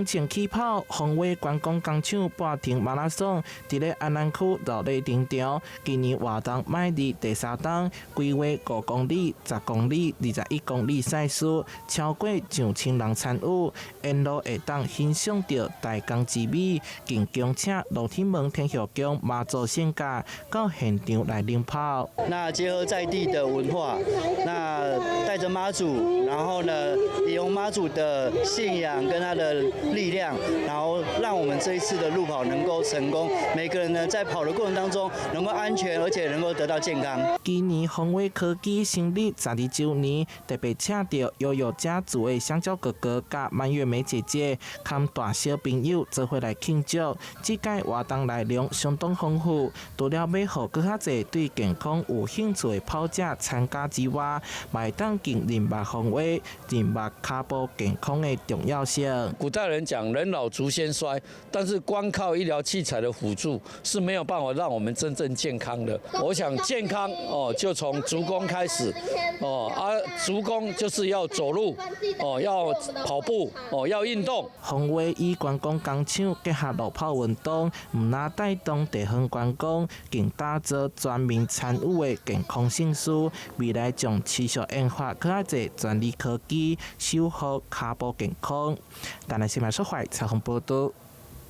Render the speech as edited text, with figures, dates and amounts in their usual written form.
前起跑，宏威觀光工廠半程馬拉松，佇咧安南區熱鬧登場。今年活動邁入第三冬，規劃5公里、10公里、21公里賽事，超過上千人參與，沿路會當欣賞著台江之美，更恭請露天門天后宮媽祖聖駕到現場來領跑。那結合在地的文化，那帶著媽祖，然後呢，利用媽祖的信仰跟他的力量，然後讓我們這一次的路跑能夠成功。每個人呢，在跑的過程當中能夠安全，而且能夠得到健康。今年宏威科技成立12週年，特別請著悠悠家族的香蕉哥哥佮蔓越莓姐姐，佮大小朋友做伙來慶祝。這屆活動內容相當豐富，除了欲予閣較濟對健康有興趣的跑者參加之外，嘛會當更認捌宏威，認捌跤步健康的重要性。古代人講人老足先衰，但是光靠醫療器材的輔助是沒有辦法讓我們真正健康的。我想健康哦，就從足弓開始哦，啊，足弓就是要走路哦，要跑步哦，要運動。宏威以觀光工廠結合路跑運動，毋但帶動地方觀光，更打造全民參與的健康盛事。未來將持續研發閣較濟專利科技，守護跤步健康。台南新聞說懷採訪報道。